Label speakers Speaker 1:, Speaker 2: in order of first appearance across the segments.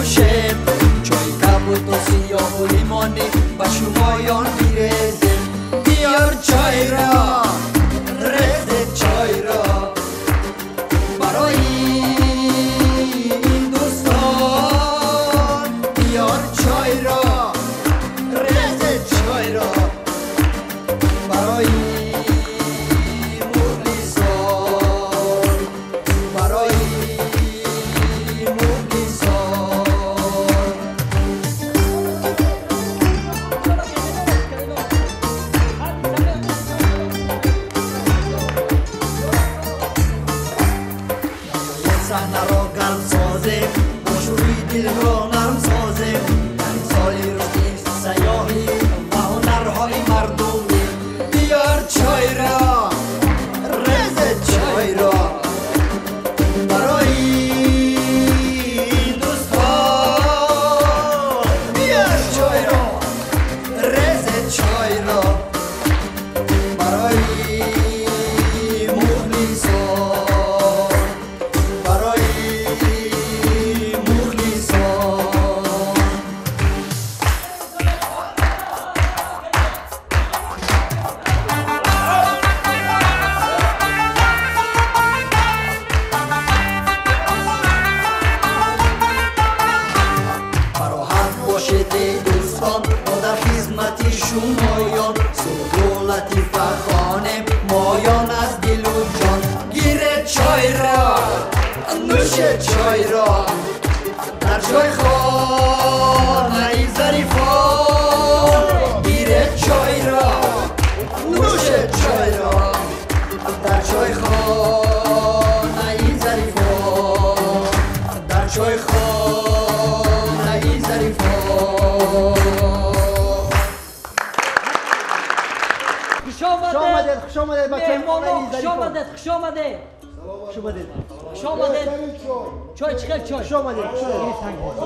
Speaker 1: менӯшем. Чой кабуду сиёҳу лимонӣ ба шумоён мирезем. Биёр чойро, резе чойро барои ин дӯстон. Биёр чойро, резе чойро барои мухлисон, барои мухлисон. Саҳнаро гарм созем, бо шӯри дилро нарм созем. Дар соли рушди сайёҳӣ ва ҳунарҳои мардумӣ. Биёр чойро, резе чойро барои дӯстон. Биёр чойро, резе чойро барои мухлисон, барои мухлисон. Фароҳат бошед, эй дӯстон, мо дар хизмати шумоён. Суруду латифа хонем моён аз дилу ҷон. Гиред чойро, нӯшед чойро дар чойхонаи Зарифон. Гиред чойро, нӯшед чойро дар чойхонаи Зарифон, дар чойхонаи Зарифон.
Speaker 2: Хуш омадед.
Speaker 3: Хуш омадед, хуш омадед, бачаҳои
Speaker 2: меҳмоно,
Speaker 3: хонаи
Speaker 2: хуш
Speaker 3: Зарифон.
Speaker 2: омадед, хуш омадед.
Speaker 3: Хуш омадед.
Speaker 2: Хуш омадед. Чой чӣ хел чой?
Speaker 3: Хуш омадед, хуш омадед.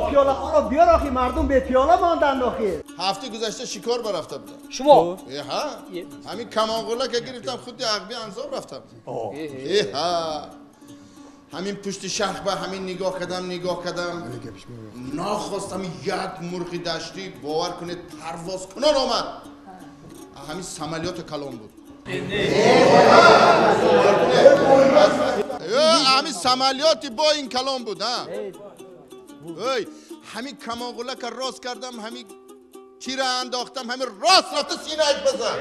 Speaker 3: Пиёлаҳоро биёр охи, мардум бепиёла монданд охи.
Speaker 4: Ҳафтаи гузашта шикор барафта будам.
Speaker 2: Шумо?
Speaker 4: Ҳа, ҳамин камонғула ка гирифтам, худи Ағби Анзоб рафтам. Ҳа, ҳамин пушти шарх ба ҳамин нигоҳ кардам, нигоҳ кардам, нохост ҳамин як мурғи даштӣ, бовар кунед, парвозкунон омад. Ҳамин самолёти калон буд. Ҳамин самолёти бо ин калон буд. Ой, ҳамин камонғулака рост кардам, ҳамин тира андохтам, ҳамин рост рафта синааш базад.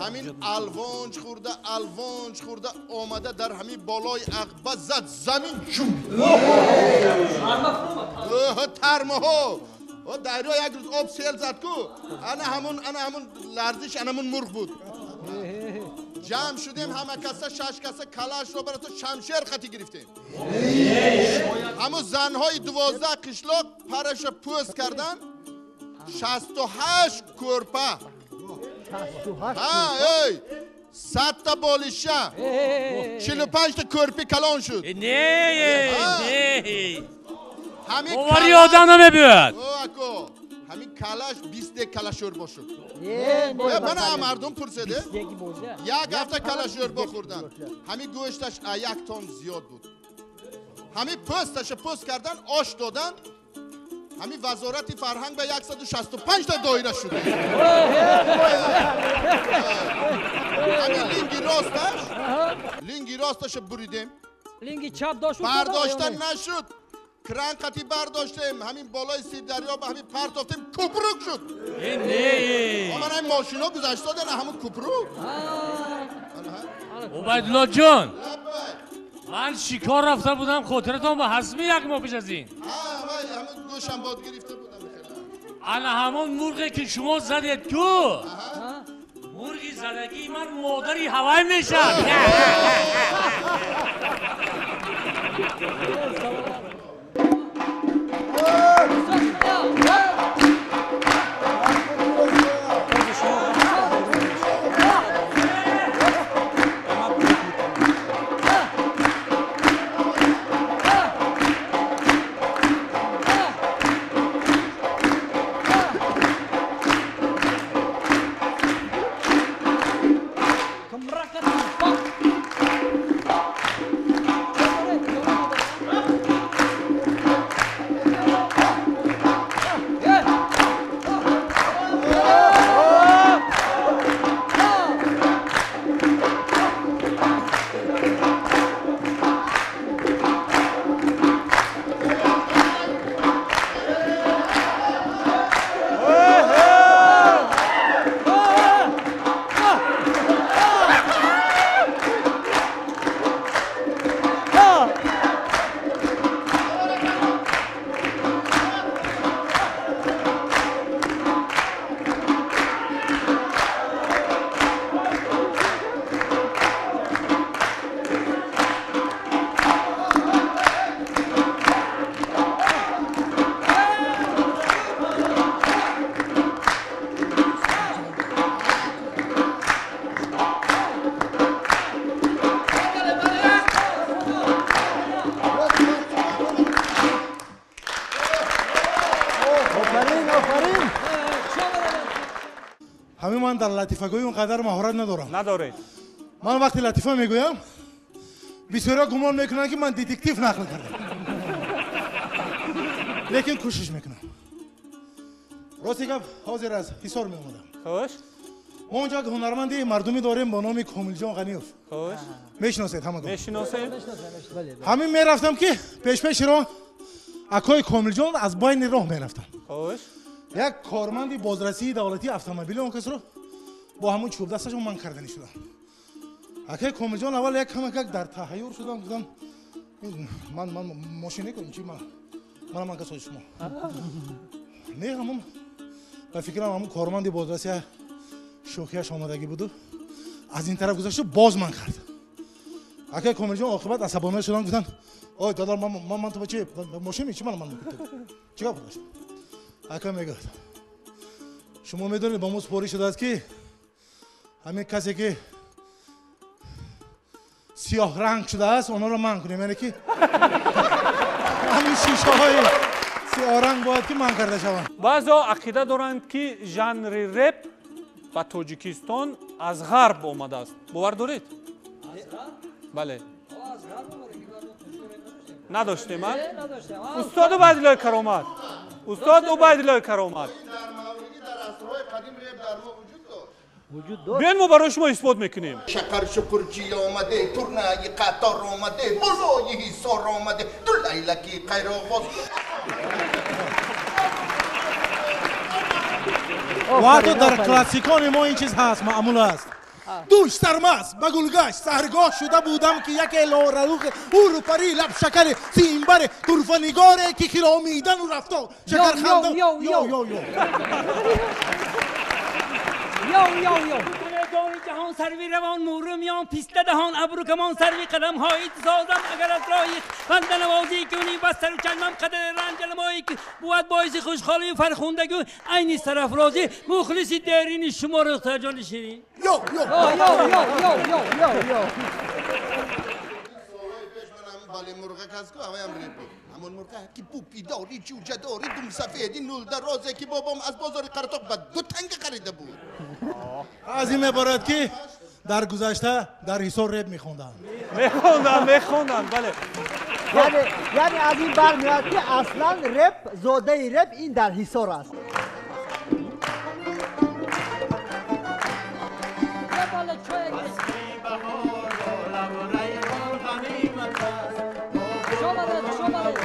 Speaker 4: Ҳамин алвонҷ хӯрда, алвонҷ хӯрда омада дар ҳамин болои ағба зад, замин ҷум. Тармаҳо. Дарё як рӯз об сел зад ку, ана ҳамун, ана ҳамун ларзиш, ана ҳамун мурғ буд. Ҷамъ шудем ҳама каса, шаш каса, калашро барато шамшер хати гирифтем. Ҳамун занҳои 12 қишлоқ параша пӯст кардан, 68 кӯрпа. Ҳа, эй, 100 та болиша, 45 та кӯрпи калон шуд.
Speaker 5: Не, не.
Speaker 4: Ҳамин
Speaker 5: Бовари одам намебиёяд.
Speaker 4: О, ако, ҳамин калаш 20 дек калашӯрбо шуд. Мана мардум пурседе. Як ҳафта калашӯрбо хӯрдан. Ҳамин гӯшташ як тон зиёд буд. Ҳамин пӯсташа пӯст кардан, ош додан. Ҳамин вазорати фарҳанг ба 165 та доира шуд. Ҳамин линги росташ, линги росташа буридем.
Speaker 2: Линги чап дошт.
Speaker 4: Бардошта нашуд. Кран қати бардоштем, ҳамин болои Сирдарё ба ҳамин партофтем, купрук шуд.
Speaker 5: Не.
Speaker 4: Ман ҳамин мошино гузашта додан ҳамун купрук.
Speaker 5: Убайдулло ҷон, ман шикор рафта будам, хотиратон ба ҳазми як моҳ пеш аз ин.
Speaker 4: Ҳамун гӯшам бод гирифта будам.
Speaker 5: Ана ҳамон мурғе ки шумо задед ку, мурғи задагии ман модари ҳавай мешавад.
Speaker 2: Кымракат.
Speaker 6: Ҳамин ман дар латифагӯӣ он қадар маҳорат надорам.
Speaker 7: Надоред.
Speaker 6: Ман вақте латифа мегӯям, бисёриҳо гумон мекунанд, ки ман детектив нақл кардам. Лекин кӯшиш мекунам. Рости гап, ҳозир аз Ҳисор меомадам.
Speaker 7: Хуш.
Speaker 6: Мо онҷо як ҳунарманди мардумӣ дорем бо номи Комилҷон Ғаниев.
Speaker 7: Хуш.
Speaker 6: Мешиносед ҳамагон?
Speaker 7: Мешиносем.
Speaker 6: Ҳамин мерафтам, ки пешпеши роҳ акои Комилҷон аз байни роҳ мерафтам.
Speaker 7: Хуш.
Speaker 6: Як корманди бозрасии давлатии автомобили он касро бо ҳамон чӯбдасташон ман карданӣ шудам. Акаи Комилҷон аввал як камакак дар таҳайюр шудам, гуфтам, ман мошин некунем, чи ман касои шумо. Не, ҳамон ба фикрам ҳамон корманди бозрасия шӯхияш омадагӣ буду аз ин тараф гузашту боз ман кард. Акаи Комилҷон оқибат асабона шуданд, гуфтанд, ой дадар, ман ту ба чи мошин чи ман чӣ гап дошт? Ака мегӯяд, шумо медонед, ба мо супориш шудааст, ки ҳамин касе ки сиёҳранг шудааст, онҳоро манъ кунем, яъне ки ҳамин шишаҳои сиёҳранг бояд ки манъ карда шаванд.
Speaker 7: Баъзеҳо ақида доранд, ки жанри реп ба Тоҷикистон аз ғарб омадааст. Бовар доред? Бале. Надоштем, а? Устод Убайдуллои Каромат. Устод Убайдуллои Каромат.
Speaker 4: Дар мавриди дар асрҳои қадим реп дар мо вуҷуд дошт.
Speaker 3: Вуҷуд дошт.
Speaker 7: Биёед, мо барои шумо исбот мекунем.
Speaker 4: Шакар шукурчӣ омаде, турнаи қатор омаде, болои ҳисор омаде, ду лайлаки қайроғбоз.
Speaker 6: Ва ҳатто дар классикони мо ин чиз ҳаст, маъмул аст. Душ сармаст ба гулгашт саҳргоҳ шуда будам, ки яке лоралуқе ҳурупари лабшакаре симбаре турфанигоре ки хиромидану рафтор шакарханда.
Speaker 2: Йо, йо,
Speaker 6: йо, йо.
Speaker 2: Йо, йо, йо. ҷони ҷаҳон, сарви равон, муру миён, писта даҳон, абру камон, сарви қадамҳои ту созам. Агар аз роҳи банданавозӣ кунӣ, бас сару чашмам қадри ранҷанамоӣ, ки бувад боиси хушҳолию фархундагу айни сарафрозӣ. Мухлиси дерини шумо, Рухтарҷони ширин.
Speaker 6: Йо, йо,
Speaker 2: йо, йо, йо, йо, йо, йо.
Speaker 4: Солҳои пеш ман ҳамин бали мурғак аст ку, ҳаваям реп буд. Ҳамон мурға ки пупи дори, чӯҷа дори, думсафеди нулдарозе, ки бобом аз бозори Қаратоқ ба 2 танга харида буд.
Speaker 6: Аз ин меборад, ки дар гузашта дар Ҳисор реп мехонданд.
Speaker 7: Мехонданд, мехонданд, бале.
Speaker 3: Яъне аз ин бармеояд, ки аслан реп, зодаи реп ин дар Ҳисор аст.
Speaker 2: Хуш омадед, хуш омадед.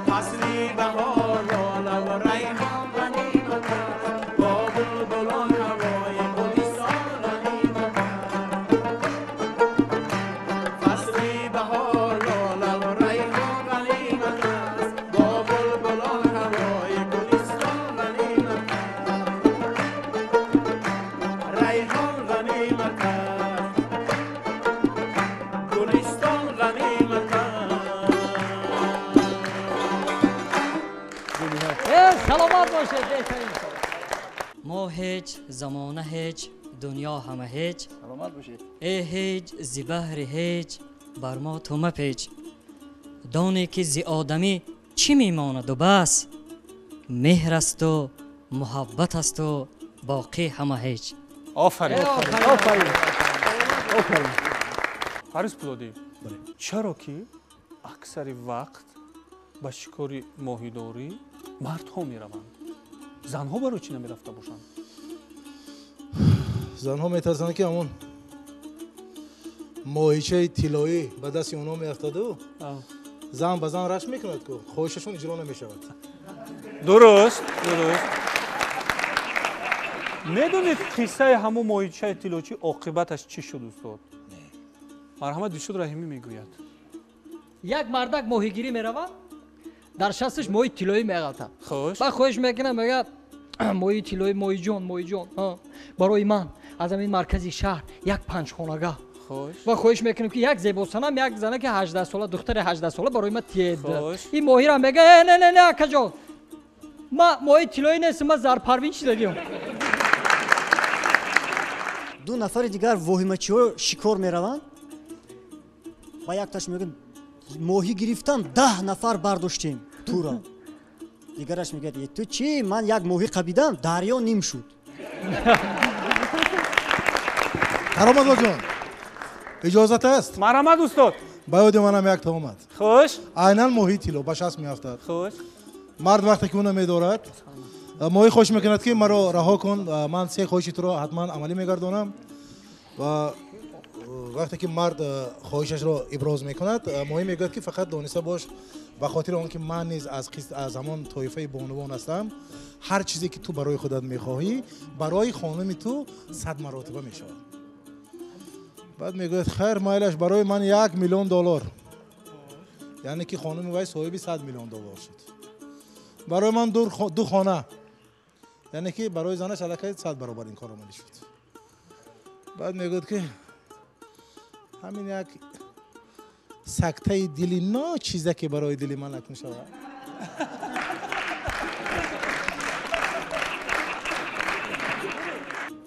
Speaker 1: فصلی بهار لاله و ریحان غنیمت است. Саломат бошед, беҳтарин.
Speaker 8: Мо ҳеҷ, замона ҳеҷ, дунё ҳама ҳеҷ.
Speaker 1: Саломат бошед.
Speaker 8: Э ҳеҷ, зи баҳри ҳеҷ, бар мо ту мапеч. Доне ки зи одамӣ чӣ мемонаду бас, меҳр асту муҳаббат асту боқӣ ҳама ҳеҷ.
Speaker 7: Офарин.
Speaker 3: Офарин. Офарин.
Speaker 7: Фарруз Пулодӣ, чаро ки аксари вақт ба шикори моҳидорӣ мардҳо мераванд, занҳо барои чӣ намерафта бошанд?
Speaker 6: Занҳо метарсанд, ки ҳамон моҳичаи тиллоӣ ба дасти онҳо меафтаду зан ба зан рашк мекунад, ку хоҳишашон иҷро намешавад.
Speaker 7: Дуруст, дуруст. Медонед, қиссаи ҳамон моҳичаи тиллочӣ оқибаташ чӣ шуд, устод? Марҳамат, Дилшод Раҳимӣ мегӯяд.
Speaker 1: Як мардак моҳигирӣ меравад, дар шасташ моҳи тиллоӣ меғалтад.
Speaker 7: Хуш.
Speaker 1: Баъд хоҳиш мекунад, мегӯяд: моҳи тиллоӣ, моҳиҷон, моҳиҷон, барои ман аз ҳамин маркази шаҳр як панҷхонага. Ва хоҳиш мекунем, ки як зебосанам, як зана ки 18 сола, духтари 18 сола барои ман тиед. Ин моҳира мега: э, не, не, не, акаҷон, ма моҳи тиллоӣ нестам, ма зарпарвин чидагиам.
Speaker 9: Ду нафари дигар воҳимачиҳо шикор мераванд ва якташ мегӯяд: моҳӣ гирифтам, 10 нафар бардоштем тура. Дигараш мегӯяд: е, ту чӣ, ман як моҳӣ қабидам, дарё ним шуд.
Speaker 6: Кароматуллоҷон, иҷозат аст?
Speaker 7: Марҳамат, устод.
Speaker 6: Ба ёди манам якта омад.
Speaker 7: Хуш.
Speaker 6: Айнан моҳии тилло ба шаст меафтад.
Speaker 7: Хуш.
Speaker 6: Мард вақте ки ӯно медорад, моҳӣ хоҳиш мекунад, ки маро раҳо кун, ман се хоҳиши туро ҳатман амалӣ мегардонам. Ва вақте ки мард хоҳишашро иброз мекунад, моҳӣ мегӯяд, ки фақат дониста бош, ба хотири он ки ман низ аз ҳамон тоифаи бонувон ҳастам, ҳар чизе ки ту барои худат мехоҳӣ, барои хонуми ту 100 маротиба мешавад. Баъд мегӯяд: хайр, майлаш, барои ман 1 миллион доллар. Яъне ки хонуми вай соҳиби 100 миллион доллар шуд. Барои ман ду хона, яъне ки барои занаш аллакай 100 баробар ин кор амалӣ шуд. Баъд мегӯяд, ки ҳамин як сактаи дили ночизе ки барои дили ман акнун шавад.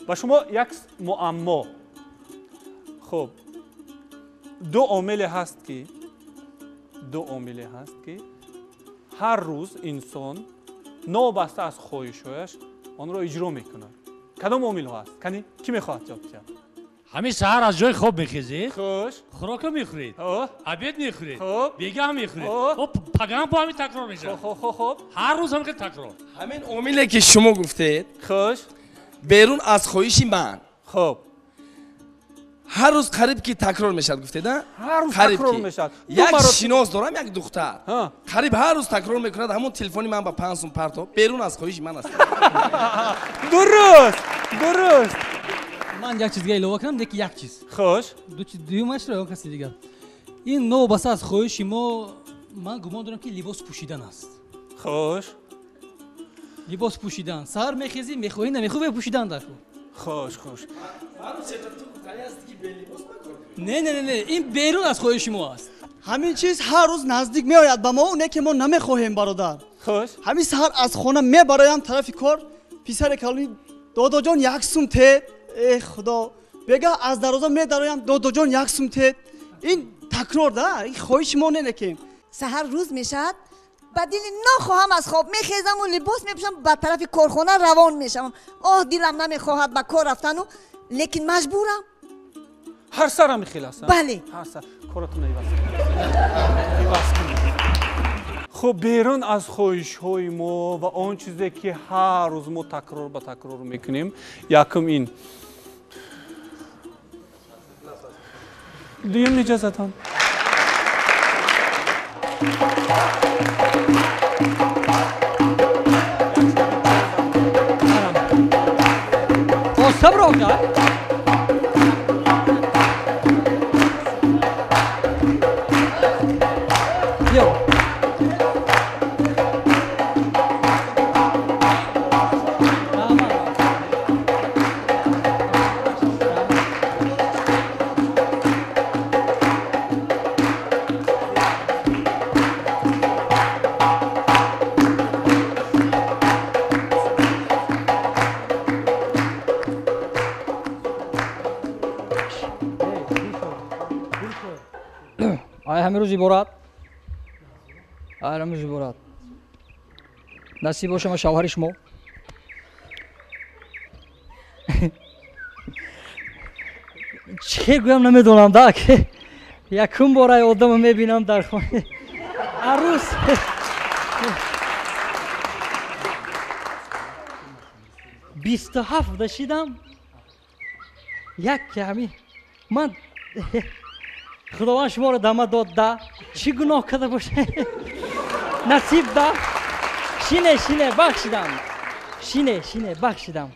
Speaker 7: Ба шумо як муаммо. Хуб, ду омиле ҳаст ки ҳар рӯз инсон новобаста аз хоҳишҳояш онро иҷро мекунад. Кадом омилҳо аст? Кани кӣ мехоҳад ҷавоб диҳад?
Speaker 5: Ҳамин саҳар аз ҷои хоб мехезед,
Speaker 7: хуш,
Speaker 5: хӯрока мехӯред, обед мехӯред, бегаҳ мехӯред, пагаҳам бо ҳамин такрор мешавад.
Speaker 7: Хуб,
Speaker 5: ҳар рӯз ҳамин такрор.
Speaker 10: Ҳамин омиле ки шумо гуфтед,
Speaker 7: хуш,
Speaker 10: берун аз хоҳиши ман,
Speaker 7: хуб,
Speaker 10: ҳар рӯз қариб ки такрор мешавад, гуфтед,
Speaker 7: ҳар рӯз такрор мешавад.
Speaker 10: Як шинос дорам, як духтар, қариб ҳар рӯз такрор мекунад: ҳамон телефони ман ба 5 сум партоб, берун аз хоҳиши ман аст.
Speaker 7: Дуруст, дуруст.
Speaker 2: Ман як чиз дига илова кунам, лекин як чиз.
Speaker 7: Хуш.
Speaker 2: Дуюмашро ё каси дигар. Ин новобаста аз хоҳиши мо, ман гумон дорам, ки либос пӯшидан аст.
Speaker 7: Хуш.
Speaker 2: Либос пӯшидан. Саҳар мехезӣ, мехоҳӣ, намехоҳӣ, пӯшидан дар кор.
Speaker 7: Хуш, хуш.
Speaker 2: Не, не, не, ин берун аз хоҳиши мо аст.
Speaker 1: Ҳамин чиз ҳар рӯз наздик меояд ба мо, не ки мо намехоҳем, бародар.
Speaker 7: Хуш.
Speaker 1: Ҳамин саҳар аз хона мебароям тарафи кор, писаре калони: додоҷон, як сум тед. Э, худо, бегаҳ аз дароза медароям: додоҷон, як сум тед. Ин такрор да, ин хоҳиши мо не ки.
Speaker 11: Саҳар рӯз мешавад, ба дили нохоҳам аз хоб мехезаму либос мепӯшам, ба тарафи корхона равон мешавам. Оҳ, дилам намехоҳад ба кор рафтану, лекин маҷбурам.
Speaker 7: Ҳар сар ҳамин хел аст?
Speaker 11: Бале.
Speaker 7: Ҳар сар коратон иваз кунед. Хуб, берун аз хоҳишҳои мо ва он чизе ки ҳар рӯз мо такрор ба такрор мекунем, якум ин, дуюм иҷозатон.
Speaker 1: Сабр ока. Йо. ҳамин рӯз иборат, ҳамин рӯз иборат. Насиб боша ман шавҳари шумо. Чӣ гӯям намедонам да, ки якум бор ай одамо мебинам дар хона. Арӯс. 27 дашидам, як ки ҳамин ман Худованд шуморо дама дод да, чӣ гуноҳ карда боша? Насиб да. Шине, шине, бахшидам. Шине, шине, бахшидам.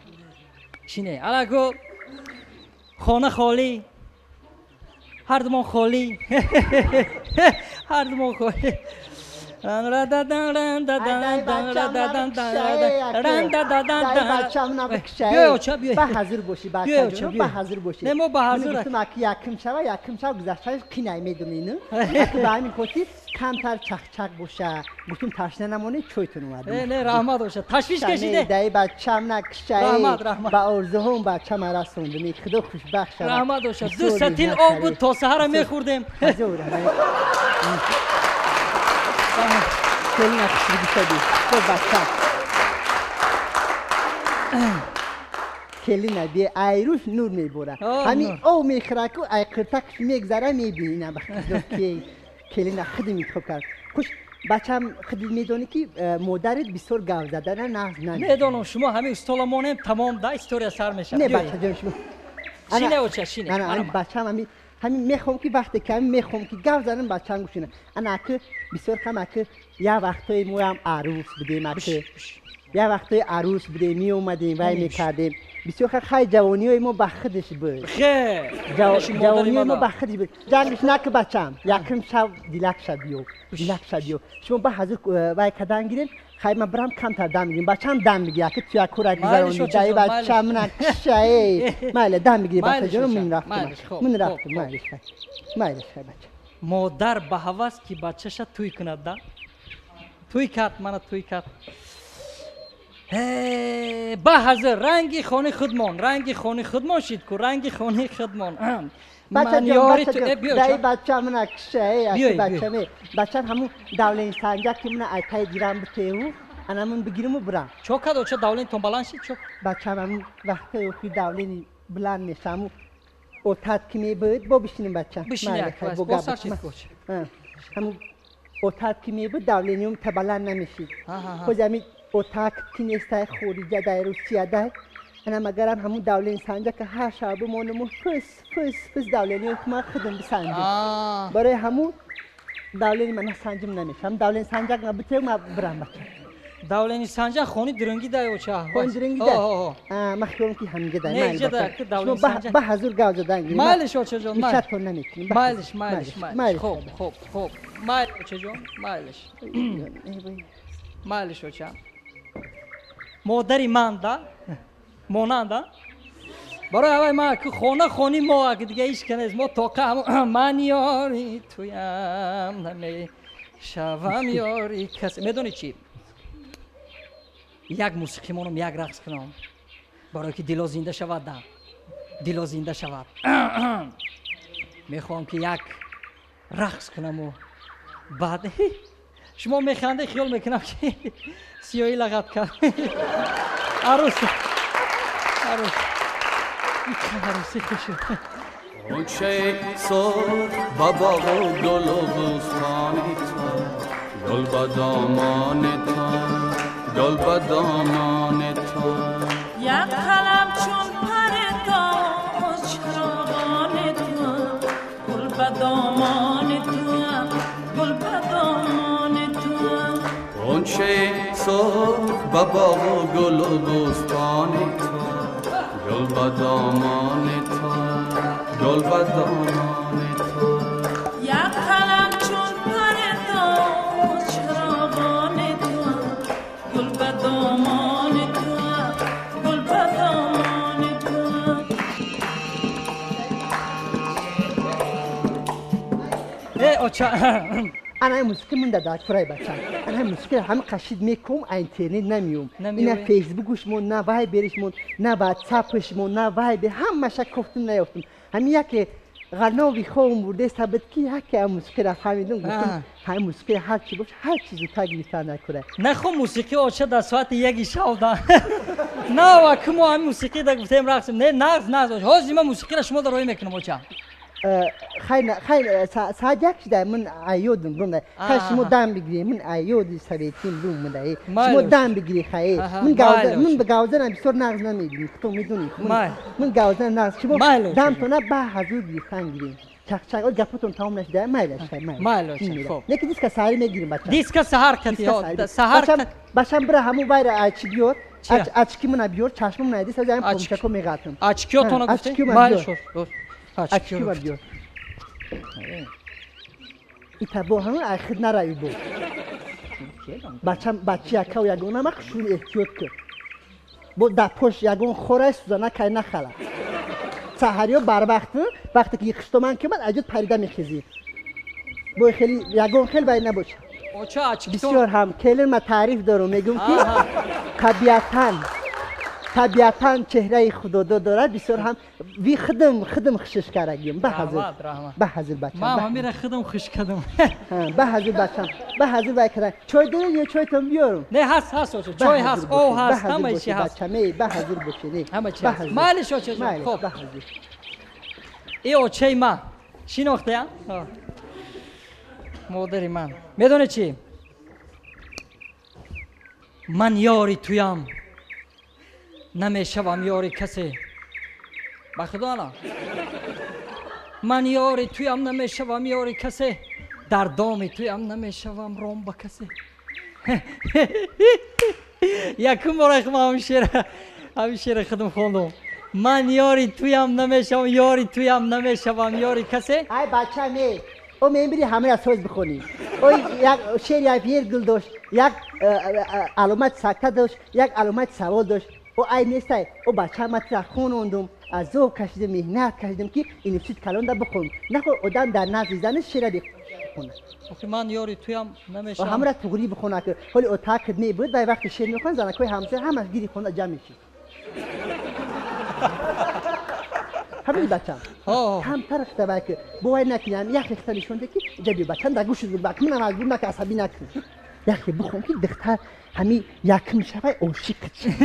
Speaker 1: Шине. Алако хона холӣ. Ҳар думон холӣ. Ҳар думон холӣ.
Speaker 3: Ба ҳазур бошӣ, бачаҷон, ба ҳазур бошӣ.
Speaker 1: Не, мо ба ҳазур.
Speaker 3: Гуфтам аки якум шава, якум шав гузаштааш қинай медонӣ, ну? Аки ба ҳамин хотир камтар чахчах боша. Гуфтум ташна намонед, чойтон омадам.
Speaker 1: Не, не, раҳмат боша. Ташвиш кашиде.
Speaker 3: Дай бачам накшай.
Speaker 1: Раҳмат, раҳмат.
Speaker 3: Ба орзуҳом бачам расондум. Худо хушбахт шавад.
Speaker 1: Раҳмат боша. 2 сатил об буд, то саҳара мехӯрдем.
Speaker 3: Ҳазур. Келин хушрӯ шудӣ. Хуб бача. Келин би айрӯш нур мебора. Ҳамин об мехӯраку ай қиртакш мегзара мебинам ки келина худи интихоб кард. Хуш бачам худи медонӣ ки модарат бисёр гап задана нағз намедонад.
Speaker 1: Медонам, шумо ҳамин устола монем, тамом да история сар мешавад.
Speaker 3: Не бачаҷон, шумо.
Speaker 1: Шине оча, шине.
Speaker 3: Ана бачам ҳамин ҳамин мехоҳам ки вақте ки ҳамин мехоҳам ки гап занам бачам гӯшина. Ана аки бисёр хам аки як вақтҳои моам арӯс будем, аки як вақтҳои арӯс будем, меомадем, вай мекардем. Бисёр хай ҷавониҳои мо ба худаш буд. Ҷавониҳои мо ба худаш буд. Ҷангш наки бачам, якум шав дилакша биё, дилакша биё. Шумо ба ҳазур вай кадан гирем, хай ман бирам камтар дам мегирем. Бачам дам мегирад, аки ту як кора гузаронӣ. Дай бачам накшае. Майли дам мегирӣ бачаҷонам, ман рафтам. Ман рафтам, майлиш хай. Майлиш хай бача.
Speaker 1: Модар ба ҳавас ки бачаша тӯй кунад да. Тӯй кард, мана тӯй кард. Ба ҳазир ранги хони худмон, ранги хони худмон шид ку, ранги хони худмон.
Speaker 3: Бачаҷон, дай бачам накшае, аки бачаме. Бачам ҳамун давлени санҷак ки мана ай тай гирам битеву, ана ман бигириму бирам.
Speaker 1: Чо кад оча давленитон баланд шид чо?
Speaker 3: Бачам ҳамун вақтҳои охир давлени баланд мешаму отат ки мебуд, бо бишинем бачам.
Speaker 1: Бишинем, бо сар шид ку.
Speaker 3: Ҳамун отат ки мебуд, давлениум та баланд намешид. Боз ҳамин отак ки нестай хориҷа дай Русия дай. Ана магарам ҳамун давлени санҷа ки ҳар шаб бимонаму фис фис фис давлениҳои ман худам бисанҷам. Барои ҳамун давлени ман санҷим намешам. Давлени санҷак ма битев ма бирам бача.
Speaker 1: Давлени санҷак хони диринги дай оча.
Speaker 3: Хони диринги дай. Ман хиёлам ки ҳаминҷа дай.
Speaker 1: Не, инҷа дай, ки давлени санҷак.
Speaker 3: Ба ҳазур гап задан гирем.
Speaker 1: Майлиш очаҷон, майлиш.
Speaker 3: Мишатон намекунем.
Speaker 1: Майлиш, майлиш, майлиш. Хуб, хуб, хуб. Майлиш очаҷон, майлиш. Майлиш оча. Модари ман да монанда барои ҳавай ман ки хона хони мо аки дига ҳеч ка нест. Мо тоқа ман ёри туям намешавам ёри касе. Медонӣ чӣ? Як мусиқӣ монам, як рақс кунам барое ки дило зинда шавад да, дило зинда шавад. Мехоҳам ки як рақс кунаму баъд шумо механде, хиёл мекунам ки сиёҳӣ лағат кард. Арӯс, арӯс, арӯси хуш.
Speaker 12: Ғунчаи сурх ба боғу гулу бӯстони ту, гул ба домони ту, гул ба домони ту.
Speaker 13: Як қалам чун пари тоз чароғони ту, гул ба домони ту, гул ба домони ту.
Speaker 12: Ғунчаи сурх ба боғу гулу бӯстони ту, гул ба домони ту, гул ба домони ту.
Speaker 13: Як қалам чун пари тоз чароғони ту, гул ба домони ту, гул ба домони ту.
Speaker 1: Э оча,
Speaker 3: ана мусиқӣ монда дар кураи бачам. Ана мусиқӣ ҳама қашид мекум, а интернет намеём. Ина фейсбукушмон, на вайберишмон, на ватсапашмон, на вайбер, ҳамаша кофтум наёфтум. Ҳамин яке غناوی خوم برده ثابت کی هک موسیقی را فهمیدم گفتم های موسیقی هر چی باشه هر چیزی تا گرفتن نکنه
Speaker 1: نه خب موسیقی آچه در ساعت 1 شب ده نه و که ما هم موسیقی ده گفتیم رقصیم نه نغز نغز حاضر من موسیقی را شما در روی میکنم آچه
Speaker 3: خیلی خیلی ساعت 1 شده من عیودم برم خیلی شما دم بگیری من عیودی سویتیم برم من شما دم بگیری خیلی من گاوزن من به گاوزن بسیار نغز نمیبینی تو میدونی من گاوزن نغز شما دم تو نه به حضور گرفتن گیریم چک چک اول گپتون تمام نشده مایلش مایلش
Speaker 1: خب
Speaker 3: نه که دیسک سحری میگیریم بچه
Speaker 1: دیسک سحر کتی سحر
Speaker 3: بچم بره همون بایر اچ بیار اچکی من بیار چشمم ندید سازم پمچکو میغاتم
Speaker 1: اچکیو تو نگفتی مایلش
Speaker 3: اچکی من بیار ایتا با همون آخر نرایی بود بچم بچه یکا و یگانه ما خشون احتیاط کرد با در پشت یگان خوره سوزانه که نخلا سحری بر وقت وقتی که خشتومن که من عجب پریده میخیزی با خیلی یگان خیلی باید نباشه بسیار هم کلن ما تعریف دارم میگم که طبیعتاً چهره خدا دارد بسیار هم وی خدم خدم خشش کردیم به حضور به حضور بچم
Speaker 1: ما میره خدم خش کردم
Speaker 3: به حضور بچم به حضور بای کردن چای دارین یا چای تون بیارم
Speaker 1: نه هست هست چای هست او هست همه چی هست
Speaker 3: بچم به حضور باشین
Speaker 1: همه چی هست مالش چه خب
Speaker 3: به حضور
Speaker 1: ای اوچه ما شناخته مادری من میدونه چی من یاری تویم نمیشوم یاری کسی به خدا نه من یاری تویم نمیشوم یاری کسی در دام تویم نمیشوم رام به کسی یکم بار من همین شعر خودم خوندم من یاری تویم نمیشوم یاری تویم نمیشوم یاری کسی
Speaker 3: ای بچه می او میبری همه از سوز بخونی او یک شعر یک ویرگول داشت یک علامت سکته داشت یک علامت سوال داشت او ای نیسته او بچه ما ترا خوندم عذاب کشیدم مهنت کشیدم که این چیز کلان ده بخون نخور آدم در نزد زن شعر بخونه
Speaker 1: آخه من یاری تویم نمیشم
Speaker 3: همه را تغری بخونه که ولی او تاکد می بود و وقتی شعر میخوند زنکای همسایه همش گیری خونه جمع میشید همین بچم کم تر اختبا که باید نکنم یخ اخته نشونده که جبی بچم در گوش بود بک منم از بود نکه عصبی نکن یخی بخون که دختر همی یکم شوی عاشق چی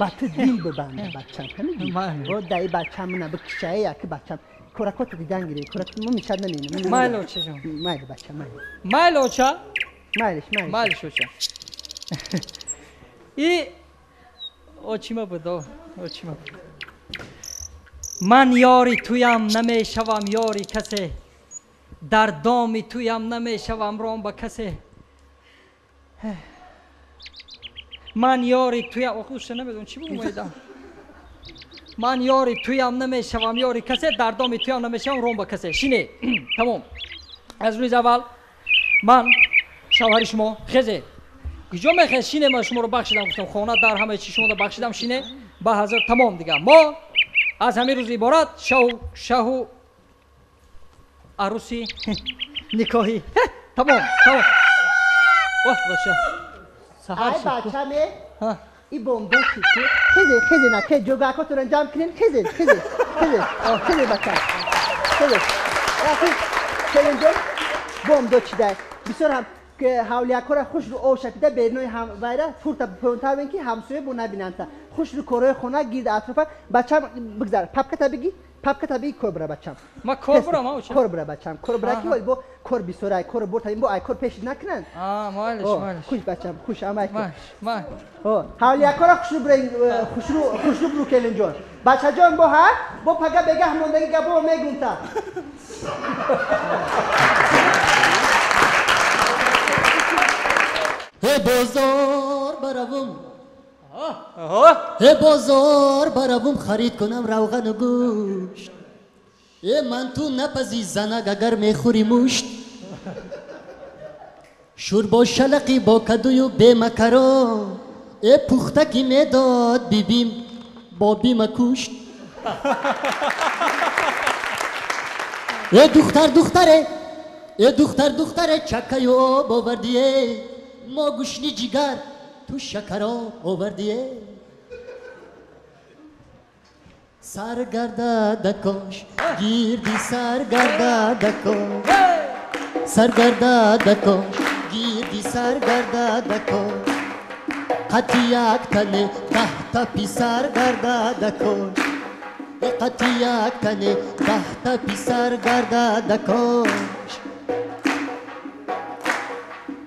Speaker 3: با تو دل ببنده بچم همین او دایی بچم منه بکشه یک بچم کورکات دیدن گیره کورکات ما میشد نمینم
Speaker 1: مایل اوچه جان
Speaker 3: مایل بچم مایل
Speaker 1: مایل اوچه
Speaker 3: مایلش مایلش
Speaker 1: مایلش اوچه ای اوچیما بود اوچیما بود من یاری تویم نمیشوم یاری کسی در دام تویم نمیشوم رام به کسی من یاری تویم آخه نمیدونم چی بود اومدم من یاری تویم نمیشوم یاری کسی در دام تویم نمیشوم رام به کسی شینه تمام از روز اول من شوهر شما خزه کجا میخوای شینه من شما رو بخشیدم گفتم خانه در همه چی شما رو بخشیدم شینه به حضور تمام دیگه ما از همین روز عبارت شهو عروسی نکاحی تمام تمام واه بچه سحر
Speaker 3: ای بچه می ای بمبو چی خیزه خیزه نه که جوگاکاتون رو جمع کنین خیزه خیزه خیزه خیزه بچه خیزه خیزه بمبو چی ده بسیار هم که حولیاکا را خوش رو آب شپیده بیرنوی هم ویره فورتا پونتر بین که همسایه بو نبینند تا خوش رو کارهای خونه گیرد اطرافه بچم بگذار پپکتا بگی پپکتا بگی کور برا بچم
Speaker 1: ما کور برا ما
Speaker 3: کور برا بچم کور برا کی ولی با کور بیسورای کور برتا این با ای کور پیش نکنن
Speaker 1: مایلش مایلش
Speaker 3: خوش بچم خوش امای
Speaker 1: مای
Speaker 3: حولیاکا را خوش رو برین خوش رو خوش رو برو کلین جان بچه جان با ها با پگه بگه موندگی گپو میگم تا
Speaker 9: ه بازار بروم ه بازار بروم خرید کنم روغن و گوشت ای من تو نپزی زنگ اگر میخوری مشت شور با شلقی با کدوی و بی مکرا ای پختکی میداد بیبیم با بیم کشت ای دختر دختره ای دختر دختره چکه و آب آوردیه ما گوشنی جگر تو شکراب آوردیه.
Speaker 14: Саргардада кош, гирди саргардада кош, саргардада кош, гирди саргардада кош, қати як тане 10 та писар гардада кош, қати як тане 10 та писар гардада кош.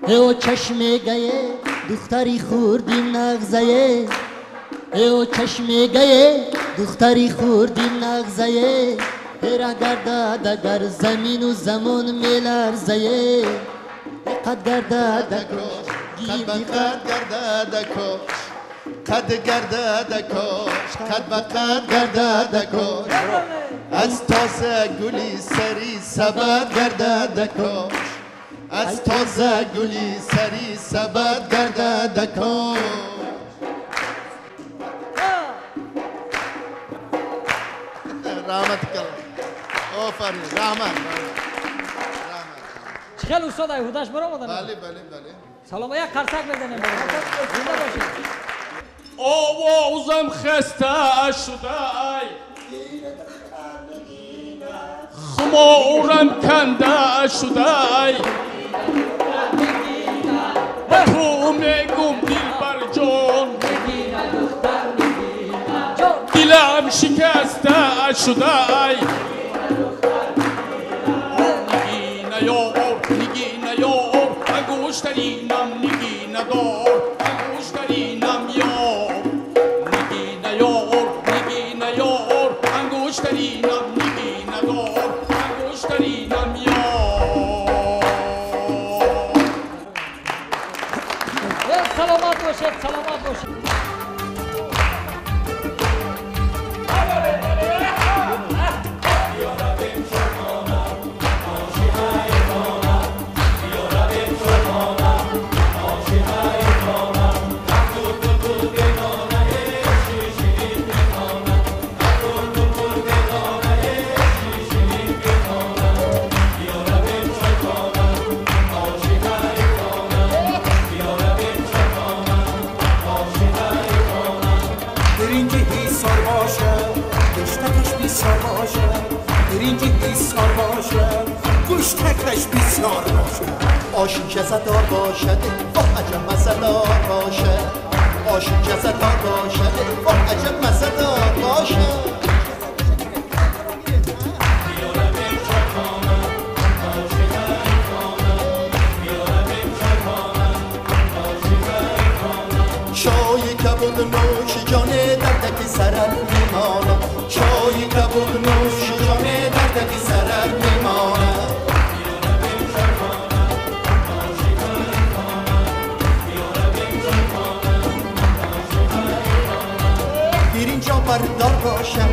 Speaker 14: Э чашме гае духтари хурди нағзае, э чашме гае духтари хурди нағзае, ҳера гардад агар замину замон меларзае, қад гардада кош,
Speaker 4: қад ба қад гардада кош, қад гардада кош, қад ба қад гардада кош, аз тоза гули сари сабад гардада кош, аз тоза гули сари сабад гардада кош. Раҳмат калом, офарин, раҳмат.
Speaker 1: Чӣ хел устод айҳудаш баромадан?
Speaker 4: Бале, бале, бале.
Speaker 1: Салом, як қарсак мезанем. Зинда бошед.
Speaker 15: Овозам хаста шудай, хуморам канда шудай, ба ту мегум дилбарҷон, дилам шикаста шудай. Нигина ёр, нигина ёр, ангуштаринам нигина дор, ангуштаринам ёр, нигина ёр, нигина ёр, ангуштаринам нигина дор, ангуштаринам ёр.
Speaker 1: Саломат бошед, саломат бошед.
Speaker 16: گوشتکش بسیار باشد،
Speaker 14: آشی جزدار باشد و عجب مزدار باشد، آشی جزدار باشد و عجب مزدار باشد. چای کبود نوش جان دردک سرت میماند، چای کبود نوش جان دردک سرت میماند. اینجا بردار باشد،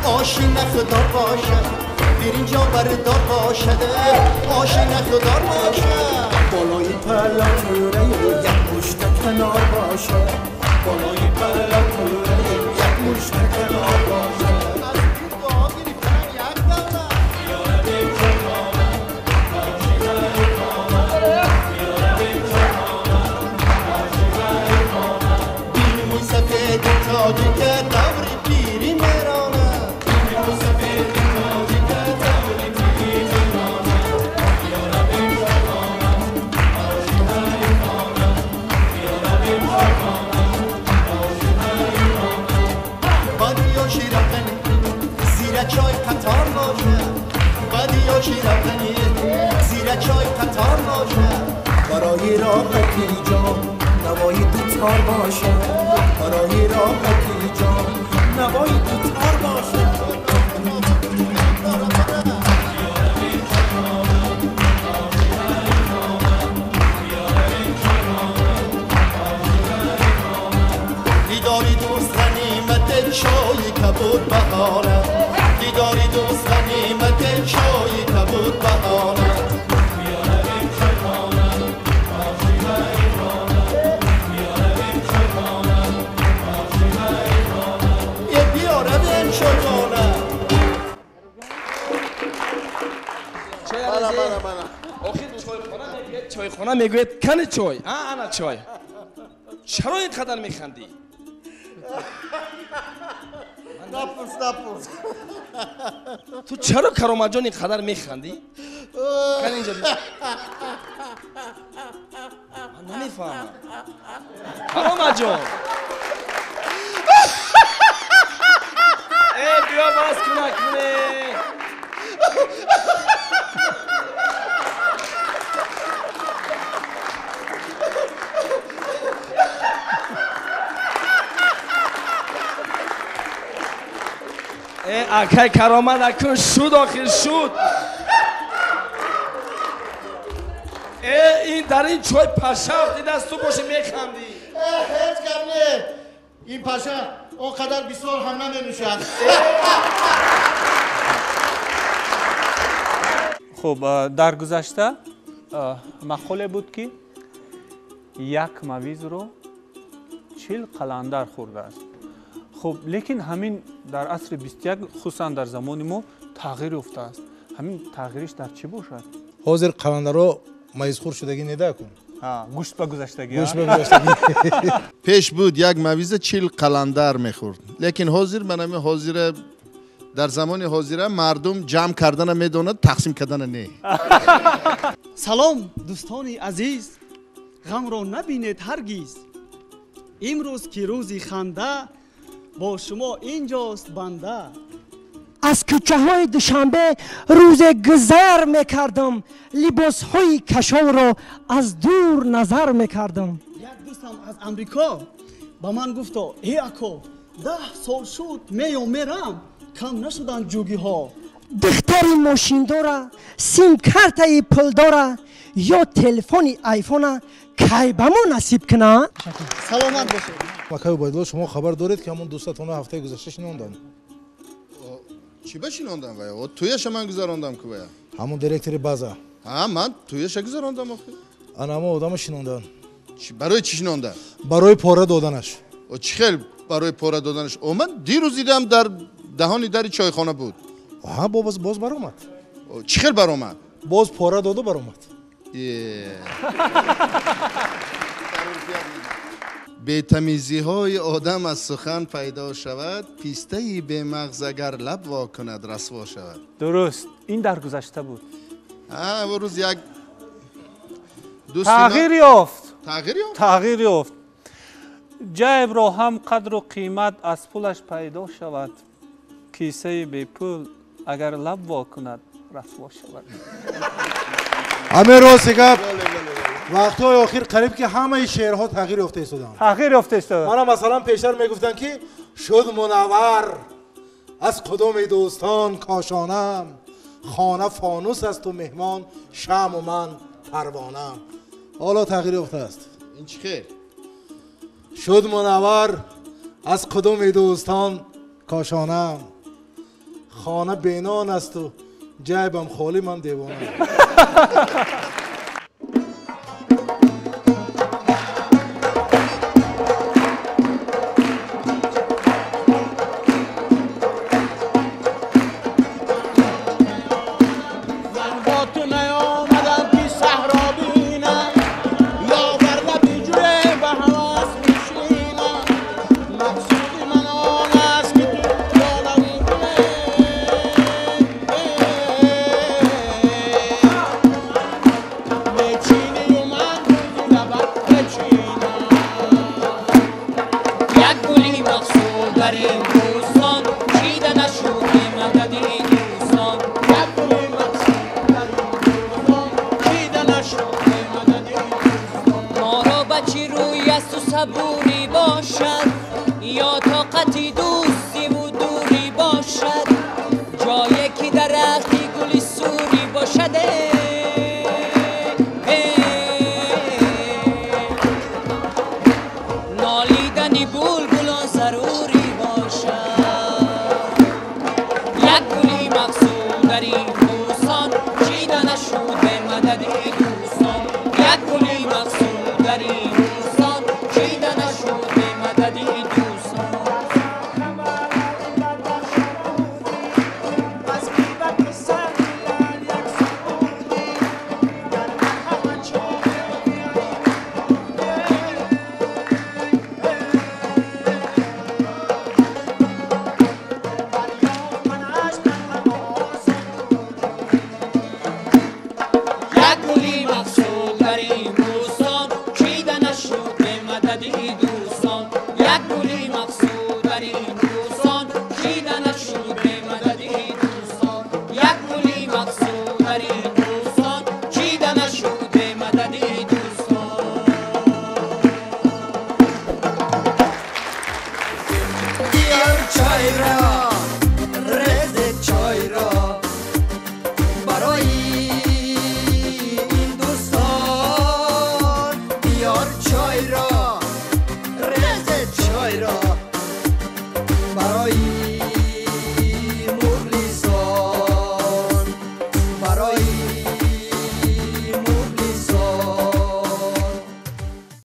Speaker 14: آشی نخدار باشد، در اینجا بردار باشد، آشی نخدار باشد.
Speaker 16: بالای پلاتوره یک مشت کنار باشد، بالای پلاتوره یک مشت کنار باشد.
Speaker 14: تاجیک دوری پیری میرانه، بادی و شیرقنی زیر چای قطار باشه، بادی و شیرقنی زیر چای قطار باشه.
Speaker 16: برای راحتی جان نوای دوتار باشه، برای راحتی جان نوای دوتار باشه.
Speaker 14: دیداری دوست غنیمت چای کبود بهانه، دیداری دوست غنیمت چای کبود بهانه.
Speaker 10: Чойхона мегӯяд кани чой, ана чой. Чаро ин қадар механдӣ?
Speaker 4: Напурс, напурс.
Speaker 10: Ту чаро Кароматҷон ин қадар механдӣ? Кан инҷа бис. Ман намефаҳмам. Кароматҷон. Э, биё бас куна куне. Э, акай Каромат акун шуд, охир шуд. Э, ин дар ин чой паша афтидааст, ту боши механдӣ.
Speaker 4: Ҳеҷ гап не. Ин паша он қадар бисёр ҳам наменӯшад.
Speaker 7: Хуб, дар гузашта мақоле буд, ки як мавизро 40 қаландар хӯрдааст. Хуб, лекин ҳамин дар асри 21, хусусан дар замони мо, тағйир ёфтааст. Ҳамин тағйириш дар чӣ бошад?
Speaker 6: Ҳозир қаландарҳо мавизхӯр шудагӣ неда кун.
Speaker 7: Гӯшт ба гузаштагӣ.
Speaker 6: Гӯшт ба гузаштагӣ.
Speaker 4: Пеш буд як мавиза 40 қаландар мехӯрд, лекин ҳозир ман ҳамин ҳозира дар замони ҳозира мардум ҷамъ кардана медонад, тақсим кардана не.
Speaker 17: Салом, дӯстони азиз, ғамро набинед ҳаргиз. Имрӯз ки рӯзи ханда, бо шумо инҷост банда.
Speaker 1: Аз кӯчаҳои Душанбе рӯзе гузар мекардам, либосҳои кашолро аз дур назар мекардам.
Speaker 17: Як дӯстам аз Амрико ба ман гуфто: э ако, 10 сол шуд меём мерам, кам нашуданд ҷугиҳо.
Speaker 1: Духтари мошиндора, симкартаи пулдора ё телефони айфона кай ба мо насиб куна?
Speaker 17: Саломат бошед.
Speaker 6: Акай Убайдулло, шумо хабар доред, ки ҳамон дӯстатонро ҳафтаи гузашта шинонданд?
Speaker 4: Чӣ ба шинондам вая? Туяша ман гузарондам ку вая.
Speaker 6: Ҳамон директори база.
Speaker 4: Ҳа, ман туяша гузарондам охир.
Speaker 6: Ана ҳамон одамо шинонданд.
Speaker 4: Барои чӣ шинонда?
Speaker 6: Барои пора доданаш.
Speaker 4: Чӣ хел барои пора доданаш? О, ман дирӯз дидам, дар даҳони дари чойхона буд.
Speaker 6: Ҳа, боз баромад.
Speaker 4: Чӣ хел баромад?
Speaker 6: Боз пора доду баромад.
Speaker 4: Бетамизиҳои одам аз сухан пайдо шавад, пистаи бемағз агар лаб во кунад, расво шавад.
Speaker 7: Дуруст, ин дар гузашта буд.
Speaker 4: Рӯз як
Speaker 7: тағйир ёфт.
Speaker 4: Тағйир ёфт?
Speaker 7: Тағйир ёфт. Ҷайбро ҳам қадру қимат аз пулаш пайдо шавад, кисаи бепул агар лаб во кунад, расво шавад.
Speaker 6: Ҳамин рости гап, вақтҳои охир қариб ки ҳамаи шеърҳо тағйир ёфта истоданд.
Speaker 7: Тағйир ёфта истоданд.
Speaker 6: Мана масалан пештар мегуфтанд, ки шуд мунаввар аз қудуми дӯстон кошонам, хона фонус асту меҳмон шамъу ман парвонам. Ҳоло тағйир ёфтааст.
Speaker 4: Ин чӣ хел?
Speaker 6: Шуд мунаввар аз қудуми дӯстон кошонам, хона бенон асту ҷайбам холӣ, ман девонам.
Speaker 18: صبوری باشد یا طاقتی دوستی و دوری باشد.